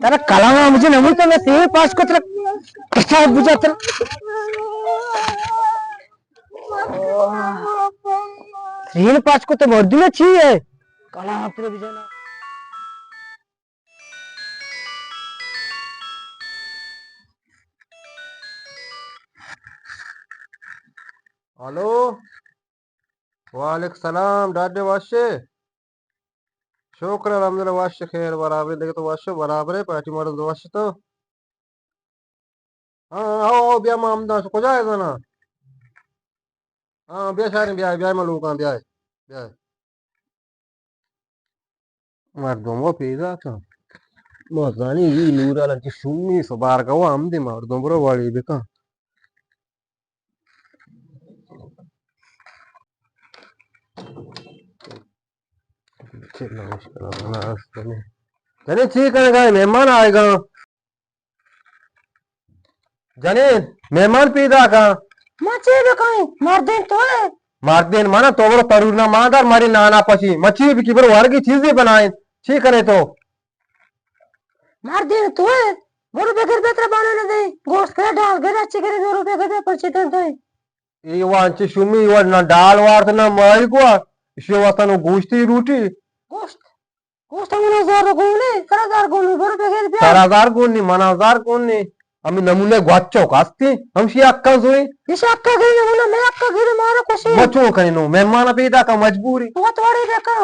ارے کلام مجھے نمون تو میں سیل پاس کو ترا کسا بجا ترا۔ سیل پاس کو تو مردی میں چی ہے؟ کلام ترا بجانا۔ ہلو۔ وعلیکم سلام، ڈاڈے وش ئے؟ شکر الحمدللہ وش خیر برابر ئے، دگہ تو وش برابر ئے، پارٹی مردم تو وش تو؟ ہاں، آؤ، آؤ، بیا ما ہمدا، کجا ئے زانا؟ ہاں، بیا شاریں، بیا، بیا ما لوگاں، بیا، بیا۔ مردم و پیدا کن۔ ما زانی ای نورا لنچ شومی سبارگا و ہمدے مردم برو والی بکن۔ جنین چی کنگا ئے؟ مہمان آئیگا۔ جنین، مہمان پیدا کن۔ ما چے بکنیں؟ مردین تو ئے۔ مردین من، تو برو ترور نا مان دار، مری نانا پشی۔ ما چی بکی، برو ورگی چیزے بنائیں۔ چی کنے تو؟ مردین تو ئے۔ برو بگر بیا ترا بانا نہ دیں۔ گوشت کرے ڈال گرے، اچھے گرے، برو بگر بیا پرچے دیں تو ئے۔ ای وانچے شومی، ای وان نہ ڈال وارت نہ مائی گوار۔ اشی واسطہ نو گوشتی روٹی۔ گوشت۔ گوشت ہمون ہزار گون ئے، سر ہزار گون ئے، برو بگر بیا۔ سر ہزار گون نی، من ہزار گون نی۔ ہمیں نمونہ گواچو کاستی، ہمشی حقاں زوری۔ یہ حقاں گئی نمونہ، میں حقاں گئی مارا کشی۔ ما چون کنی نو، مہمان پیدا کا مجبوری۔ تو توڑے دیکھا۔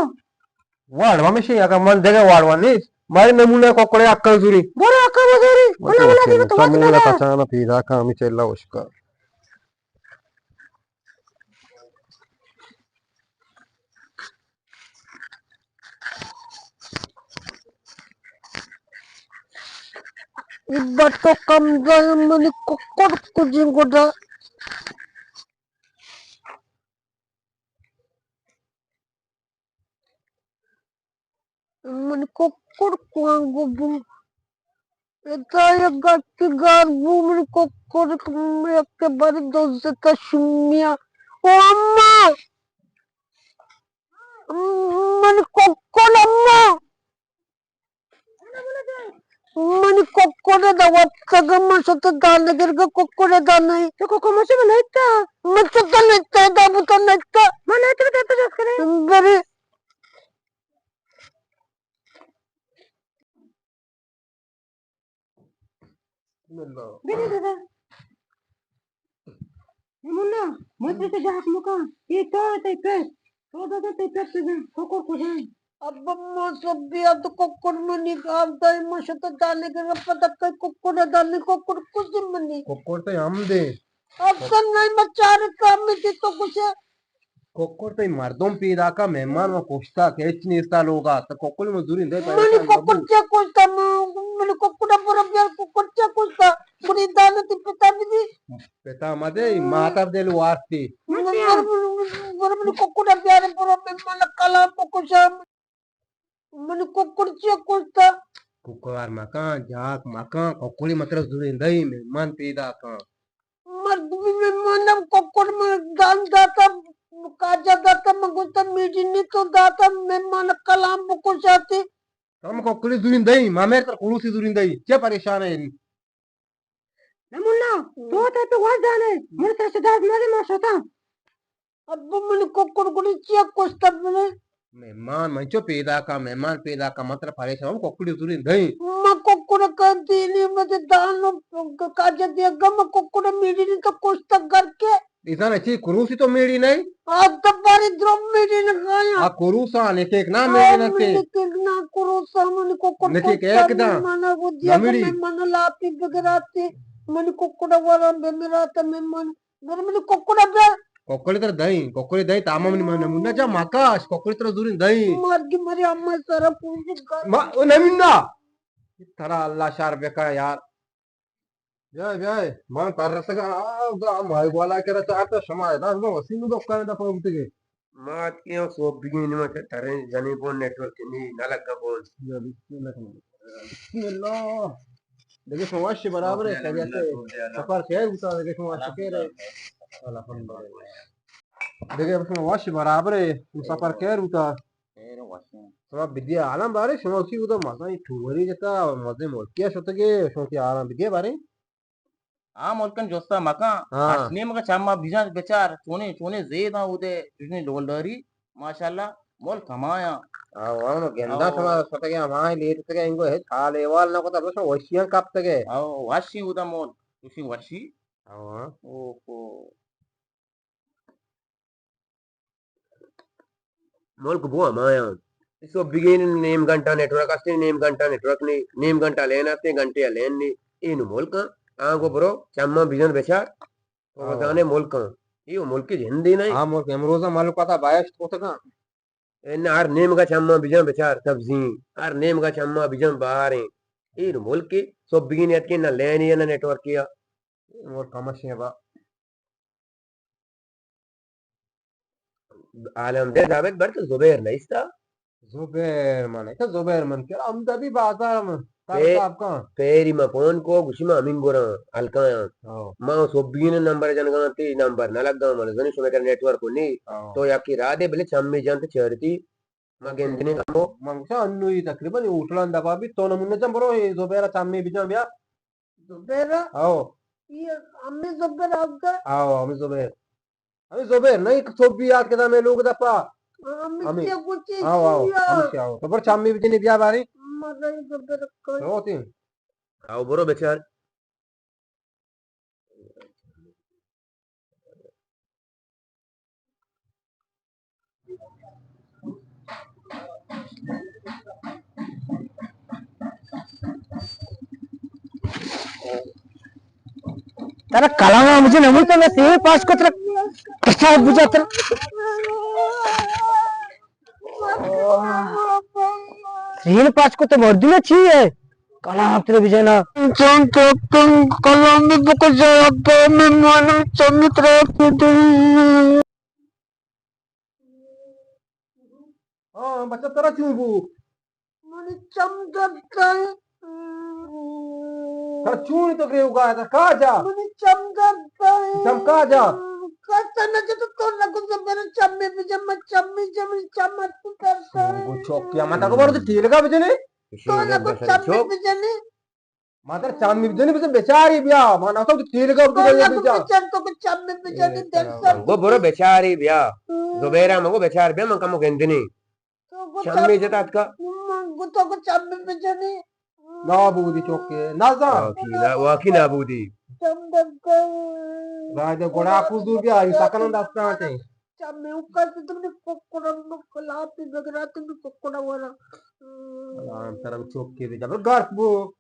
واڑ ہمیشی اگر من دیگه واڑ وانی، ماری نمونہ ککڑے حقاں زوری۔ برو حقاں زوری، ما اونا چون اونا کنی، دیگه تو مت سمونہ نہ۔ پچانا پیدا کا، ہمیں چلا اشکا۔ ای بٹو کم دای منی ککڑ کجی گڈا۔ من ککڑ کوانگو بو۔ ادا یک گاٹی گار بو، من ککڑ یک بار دوزتا شمیا۔ او اما! من ککڑ اما! من ککڑ دا واتگا، من شتا دانگر گا ککڑ دا نہیں۔ تو ککڑ مچے بنائیتا؟ من شتا نیتا، دا بوتا نیتا۔ من نیتا، تو جس کرے؟ بری۔ بسم اللہ۔ بلی دادا۔ منا، مدرسہ جاک مکان۔ اے تو تے پہ۔ تو دادا تے پہ پہ۔ ککڑ کجا؟ ابا ما سبی ات ککڑ منی گام دای، ما شتا دانے کے پتہ کئی ککڑ دانے، ککڑ کجی منی۔ ککڑ تے ہم دے۔ اصل نہیں، ما چار کام میں تے تو کچھ۔ ککڑ تئی مردم پیداکا، مہمان ما کشتا کہ ہچ نیستا لوگا، تو ککڑ ما زورین دے۔ منی پریشان ککڑ مبو۔ چیا کشتا؟ من-، منی ککڑ برو بیار، ککڑ چیا کشتا؟ منی دانے تی پتا بدی۔ پتا مدے، ماتا دل واسطے۔ برو، برو، برو منی ککڑ بیار، برو مہمان کلام بکشا۔ منی ککڑ چیا کشتا؟ ککڑ مکان، جاک مکان، ککڑی مطلب زورین دئی، مہمان پیداکا۔ مردمی مہمان ککڑ من دان داتا، کاجا داتا، من گوشتا میڈی نی تو داتا، مہمان کلام بکشاتی۔ ہم ککڑی زورین دئی، ما میر تر کروسی زورین دئی، چے پریشان ہے؟ نہ منا، تو تے تو وش دانے، من ترا شداز مدے ما شتا۔ ابا منی ککڑ گڑی چیا کشتا بنے؟ مہمان من چو پیداکا، مہمان پیداکا، من ترا پریشان ہم ککڑی زورین دئی۔ ما ککڑ کا دینی مدے دانو کاجا دیگا، ما ککڑ میڈی نی تو کشتا گھر کے۔ ایسا نہ چی کروسی تو میڑی نہیں؟ آ تو باری درم میڑی نہ کھایا۔ آ کروسا نکیک نہ میڑی نہ تے۔ نکیک نہ کروسا، من ککڑ نکیک کشتا، ایک دا۔ مہمان کو دیا نہ میڑی۔ مہمان لاپی بگراتے، من ککڑ ورا بگراتا مہمان۔ برو منی ککڑ بیار۔ ککڑ تر دئی، ککڑ دئی، تاما منی نمونہ چا مکاش، ککڑ تر زورین دئی۔ مرگی مری اما سارا پوجی کر۔ ما، او نمونہ۔ ترا اللہ شر بکا یار۔ بیائے، بیائے، من ترسگا، آ، آ، ماہی گوالا کرا چارتا شما ادا، ادا وسیم دکان دا پوتگے۔ ما اتکے ہم سوب بگین، ما ترین جنی بون نیٹورک نی، نہ لگا بون۔ بسم اللہ۔ دگہ شما وش برابر ہے، خیریت ہے۔ سفر خیر بوتا، دگہ شما وش خیر ہے۔ الحمدللہ۔ دگہ شما وش برابر ہے، سفر خیر بوتا۔ خیر وش۔ شما بدی عالم بارے، شما کی اودا مزن ٹوری جتا، مزن ملکی شتگے، شما کی آرام بدی بارے۔ آ ملکن جستا مکان، ہاں۔ ہشت نیمگا چما بجن بچار، چونیں، چونیں زیداں اودے، چونیں ڈولداری، ماشاءاللہ، ملک ہمایاں۔ آ، وانو گندا او۔ شما شتگے ہمائیں لیٹتگے، انگو ہچ حال احوال نہ کتا، بس وشیاں کپتگے۔ او، وشی اودا ملک، چوشیں وشی۔ او، ہاں۔ اوہو۔ ملک بو ہمایاں۔ سہب بگین نیم گھنٹہ نیٹورک ہستے، نیم گھنٹہ نیٹورک نی، نیم گھنٹہ لین ہستے، گھنٹے لین نی۔ اے نو ملک آں۔ آنگو برو، چماں بجن بچار۔ تو ہاں۔ بزانے ملک آں۔ اے ملک جندے نہیں۔ ہاں، ملک امروز ملک پتا بایشت کتگاں۔ ان ہر نیمگا چماں بجن بچار سبزی، ہر نیمگا چماں بجن بہاریں۔ اے نو ملک سہب بگین اتکے نہ لین یا نہ نیٹورک یا۔ اے ملک ہمشیں با۔ عالم دے ثابت بر تو زبیر نیستا؟ زبیر من، اچھا زبیر من، چرا ہم دبی بازار من، تر پے-، صاحب کان۔ پیری ما فون کو، گوشی ما ہمین گورا، ہلکایاں۔ ہاں۔ ما سہبین نمبر جنگاں تی نمبر نہ لگا، من زنی شما کر نیٹورک نی۔ ہاں۔ تو یکی را دے بلے چمی جنت چرتی، ما گندنی کمو۔ من گوشا انوی تقریباً ہوٹلان دبا بی، تو نمونہ جن برو، اے زبیر چمی بجن بیا۔ زبیر؟ آؤ۔ یہ ہمیں زبیر آپ کا؟ آؤ، ہمیں زبیر۔ ہمیں زبیر، نہیں، تو بھی یاد کدا میں لوگ دپا۔ ہمیں ہمیں۔ کیا کچھ ہاں، آؤ، کیا؟ ہمیں سے آؤ۔ تو بر چامی بجنی بیا باری۔ مزہ زبیر کر۔ روتی۔ آؤ، برو بچار۔ ترا کلام مجھے نہ ملتا، میں تیرے پاس کو ترا کسا بجا ترا۔ تیرے پاس کو تو مردی میں چی ہے؟ کلام ترا بجنا۔ چون تو تم کلام میں بک جا، ابا میں مانو چمی ترا کی دئی۔ ہاں، بچہ ترا چون بو؟ منی چم درد کن۔ ترا چون تو گریو گا، ترا کا جا؟ منی چم درد کن۔ چم کا جا؟ کسا نہ جا تو تو نہ کو زبر چمی بجم، چمی جم، چم ات کرتا۔ وہ چوکیا مت کو بڑو تو تیل کا بجنے؟ تو نہ کو چمی بجنے۔ ما ترا چمی بجنی، بزن بچاری بیا، ما نہ تو تیل گپ تو نہ بجا۔ بچن تو چمی بجنی، در سر۔ گو برو بچاری بیا۔ زبیرہ مگو بچار بیا، من کمو گندنی۔ چمی جتا اتکا۔ من گو تو کو چمی بجنی۔ نہ بودی چوکے، نہ زا۔ واقعی نہ، واقعی نہ بودی۔ چم دگا۔ راج گوڑا کو دور بیا، یہ سکنن دستان تے۔ چمی اوکا تو تم نے پکوڑا، کلاپی بگرا تم نے پکوڑا ورا۔ سلام ترا چوکے بجا، گرک بو۔